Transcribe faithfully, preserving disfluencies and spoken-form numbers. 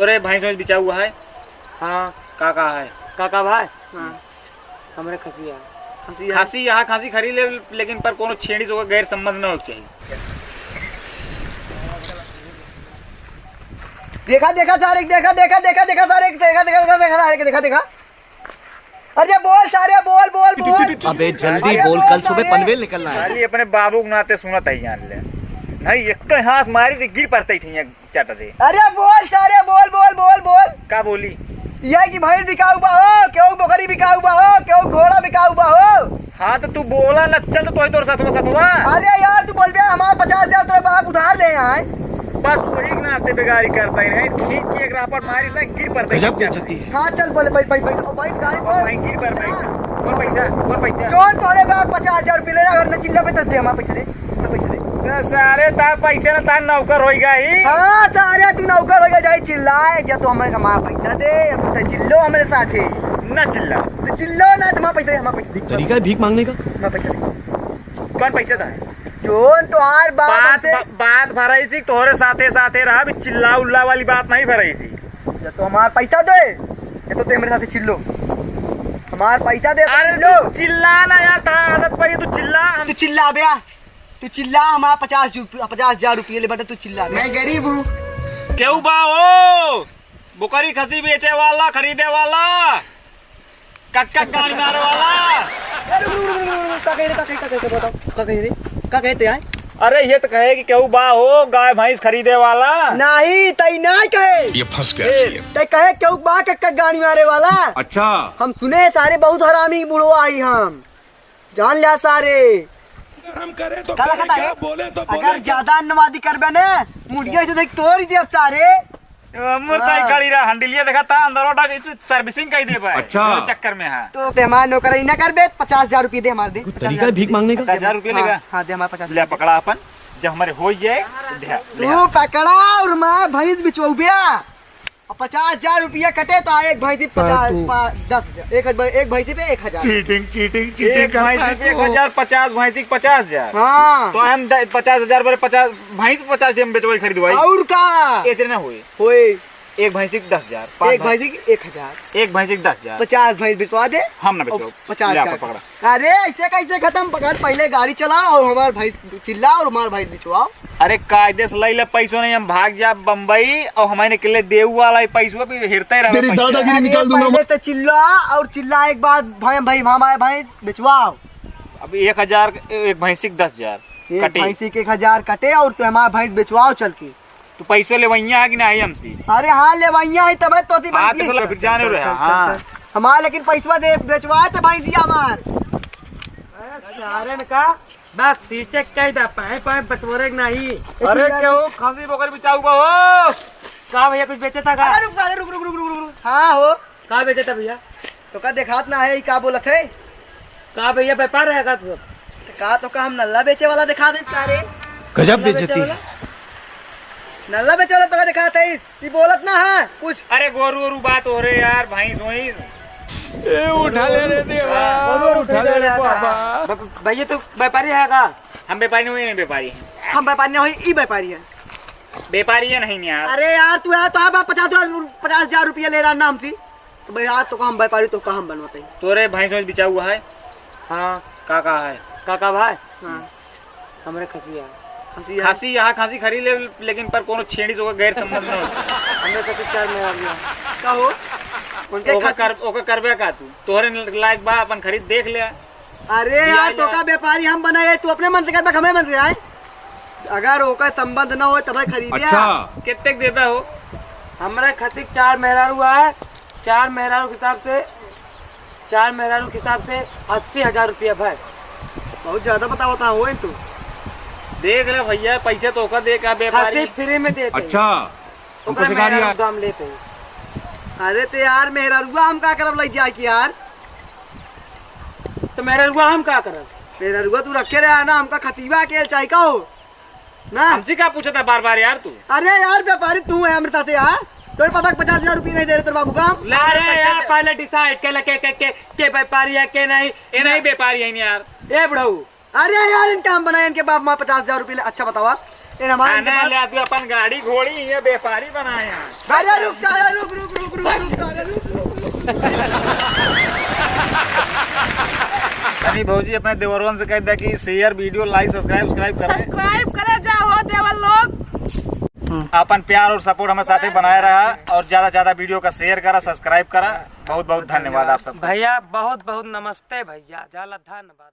अरे भैंस वैंस बिचाऊ है? हाँ। का का है? का का भाई? हाँ। हमरे खसी है। खसी है। खसी यहाँ खसी खरीद ले, लेकिन पर कोनो छेड़ी से ओकर गैर संबंध न होके चाहिए। देखा, देखा सारे, देखा, देखा, देखा, देखा सारे, देखा, देखा, देखा, देखा सारे, देखा, देखा। अरे बोल सारे, बोल, बोल, बोल। अबे जल्दी अरे बोल, बोल कल सुबह सारे। पनवेल निकलना है। खाली अपने बाबू के नाते सुनत है जान ले। नहीं, एक हाथ मारी तो गिर पड़ते ही ठैया चट दे। अरे बोल सारे, बोल, बोल, बोल, बोल। का बोली? ये कि भैंस बिकाऊ बा हो, केहू बकरी बिकाऊ बा हो, केहू घोड़ा बिकाऊ बा हो। हाँ तो तू बोला न, चल तो तोही तोर सतवा सतवा। अरे यार तू बोल बे, हमार पचास हजार तोरे बाप उधार ले आए। बस वही के नाते बेगारी करता ही नहीं, खींच के एक रापट मारी ना, गिर पड़ता ही गजब बेइज्जती है। हाँ चल बोले, बैठ, बैठ, बैठ, बैठ, गाड़ी पर। भाई गिर पड़, बैठ। और पैसा, और पैसा। कौन तोरे बाप पचास हजार रुपये ले रहा, अगर न चिल्ला पे तो दे हमारा पैसा दे। तो सारे ता पैसे ना ता नौकर होई गई। हाँ, सारे तू नौकर होई गई, जाई चिल्लाए, या तो हमें हमारा पैसा दे, या तो तै चिल्लो हमारे साथे। ना चिल्ला। तो चिल्लो ना, तो हमारा पैसा दे, हमारा पैसा दे। तरीका है भीख मांगने का। हमारा पैसा दे। कौन पैसा था? जोन तोहार बाप बात, हमसे बा-, बात भराई सी, तोहरे साथे साथे रहा, अभी चिल्ला उल्ला वाली बात नहीं भराई सी। या तो हमार पैसा दे, या तो तू हमारे साथे चिल्लो। हमार पैसा दे, अरे चिल्लो। तू चिल्ला ना यार, ता आदत पड़ी, तू चिल्ला, हम तू चिल्ला बे, तू चिल्ला, हमार पचास रुप-, पचास हजार रुपये ले बटे, तू चिल्ला बे। मैं गरीब हूँ। केहू बा हो, बोकरी खसी बेचे वाला, खरीदे वाला, कक्का गाड़ी मारे वाला। ए, रुक, रुक, रुक, रुक, रुक, का कहे रे, का कहे, का कहे, बताओ, का कहे रे, का कहे ते आए? अरे ये तो कहे कि केहू बा हो, गाय भैंस खरीदे वाला। नहीं, तई ना कहे। ये फंस गया ए, सीएम। तई कहे केहू बा कक्का गाड़ी मारे वाला। अच्छा। हम सुने सारे बहुत हरामी बुढ़वा आई हम। जान लिया सारे। अगर हम करें तो का करें, लगता क्या है? बोले तो बोले अगर क्या? ज्यादा अन्नवादी करबे ने, मुड़िया से देख तोड़ ही दे अब सारे। अमर ताई हाँ। गाड़ी रहा, हंडिलिया देखा था, अंदर ओटा के इसे सर्विसिंग कही दे भाई। अच्छा। चक्कर में है। तो ते हमार नौकरी ना करबे, पचास हजार रुपये दे हमार दे। कोई तरीका है भीख मांगने का? पचास हजार रुपये लेगा? हाँ, दे हमार पचास हजार। ले पकड़ा अपन, जब हमारे हो जाए, तो दे, ले। तू पकड़ा और मैं भैंस बिचौबिया। और पचास हजार रुपया कटे तो एक भैंसी पचास, काटू। पा-, दस हजार, एक, एक भैंसी पे एक हजार। चीटिंग, चीटिंग, चीटिंग एक करता भैंसी है पे तू। एक हजार, पचास भैंसी के पचास हजार। हाँ। तो हम द-, पचास हजार पर पचास, भैंस पचास हम बेचवाई खरीदवाई। और का? इतने ना हुए। होए। एक भैंसी के दस हजार, पाँच एक भैंस-, भैंसी के एक हजार। एक भैंसी के दस हजार। पचास भैंस बिचवा दे। हम ना और बेचो। पचास ले हजार। आपा पकड़ा। अरे, ऐसे कैसे खत्म? पकड़, पहले गाड़ी चला और हमार भैंस चिल्ला और हमार भैंस बिचवाओ। अरे, कायदे से लई ले, पैसो नहीं, हम भाग जा बम्बई और हमारे निकले देऊ वाला ही पैसो भी हेरते रहे तेरी पैसा। दादागिरी अरे, निकाल दूंगा। पहले तो चिल्ला और चिल्ला एक बात, भाई, भाई, हमारे भैंस बिचवाओ। अब एक हजार, एक भैंसी के दस हजार एक कटे। भैंसी के एक हजार कटे और तू हमार भैंस बिचवाओ चल के। तू पैसो लेवइया है कि नाही हमसे? अरे हाँ, लेवइया है, तबे तो ती हाँ, बात तो ये। चलो, फिर जाने रहे, चल, चल, हाँ। चल। हमार लेकिन पैसवा दे, बेचवा तो भैंसिया हमार। अरे सारन का, बस सीचे कह दा, पाए पाए बटोरे के नाही। अरे, केहू खसी बोकरी बिचाऊ बा हो? का भैया, कुछ बेचे था का? अरे रुक, साले, रुक, रुक, रुक, रुक, रुक, रुक। हाँ हो। का बेचे था भैया? तो का देखात ना है, ई का बोलत है? का भैया, व्यापार है का तू सब? तो का, तो का हम नल्ला बेचे वाला देखात है सारे? गजब नल्ला बेचे बेइज्जती। वाला? नल्ला बेचे वाला तो का देखात है, ई बोलत ना है कुछ। अरे गोरू ओरू बात हो रे यार, भैंस वैंस। ए, उठा ले रे देवा, गोरू ओरू उठा ले रे खरीदे वाला बाबा। का? ब-, भैया, तू व्यापारी है का? हम व्यापारी नहीं, व्यापारी हैं। हम व्यापारी नहीं, ई व्यापारी है। व्यापारी है नहीं यार। अरे यार, तू यार, तो आप पचास हजार, पचास हजार रुपया ले रहा नाम से। तो भाई, आज तो का हम व्यापारी, तो का हम बनवाते हैं? तोरे भैंस वैंस बिचाऊ है? हाँ। का का है? का का भाई? हाँ। हमरे खसी है। खसी है। खसी यहाँ खसी खरीद ले, लेकिन पर कोनो छेड़ी से ओकर गैर संबंध न हो। हमरे खसी चार महीना हो गया। का हो? उनके ओकर खसी कर, ओकर करबे का तू? तोहरे लायक बा, अपन खरीद देख ले। अरे ले यार, आ तो जा। का व्यापारी हम बनाए, तू अपने मन से करबे, हमें मन से आए। अगर ओकर संबंध न हो, तब खरीदे। अच्छा। कितने के देबे हो? हमरे खसी चार मेहरारू है, चार मेहरारू के हिसाब से, चार मेहरारू के हिसाब से अस्सी हजार रुपया भाई। बहुत ज्यादा बतावत हो तू। देख ले भैया, पैसा तो ओका दे का व्यापारी। खसी फ्री में देते हैं। अच्छा, ओकर हमको सिखा मेहरारू दिया। दाम लेते हैं। अरे ते यार, मेहरारुआ हम का करब लई जाके यार? तो मेहरारुआ हम का करब? मेहरारुआ तू रखे रहे ना, हमका खतिया के चाही का हो? ना। हमसे का पूछत है बार बार यार तू? अरे यार, व्यापारी तू है हमरे साथे यार। तोरे पता पचास हजार रुपये नहीं दे रहे तेरे बाबू का हम। ले अरे पैसा यार, दे। पहले decide कर ले के, के, के, के व्यापारी है, के नहीं। ये नहीं व्यापारी है यार। ए बुढ़ऊ। अरे यार, इनका हम बनाए, इनके बाप माँ पचास हजार रुपये ले। अच्छा बतावा, तेरा मान के खाना बात। ले तू अपन गाड़ी घोड़ी, ये व्यापारी बनाए हैं। अरे रुक, अरे रुक, रुक, रुक, रुक, रुक, अरे रुक, रुक, रुक। अभी भौजी अपने देवरवन से कह दे कि share, video, like, subscribe, subscribe करें। Subscribe करे जाओ देवर लोग। अपन प्यार और support हमारे साथे बनाए रहा और ज्यादा से ज्यादा video का share करा, subscribe करा। बहुत बहुत धन्यवाद आप सब। भैया बहुत बहुत नमस्ते भैया, ज्यादा धन्यवाद।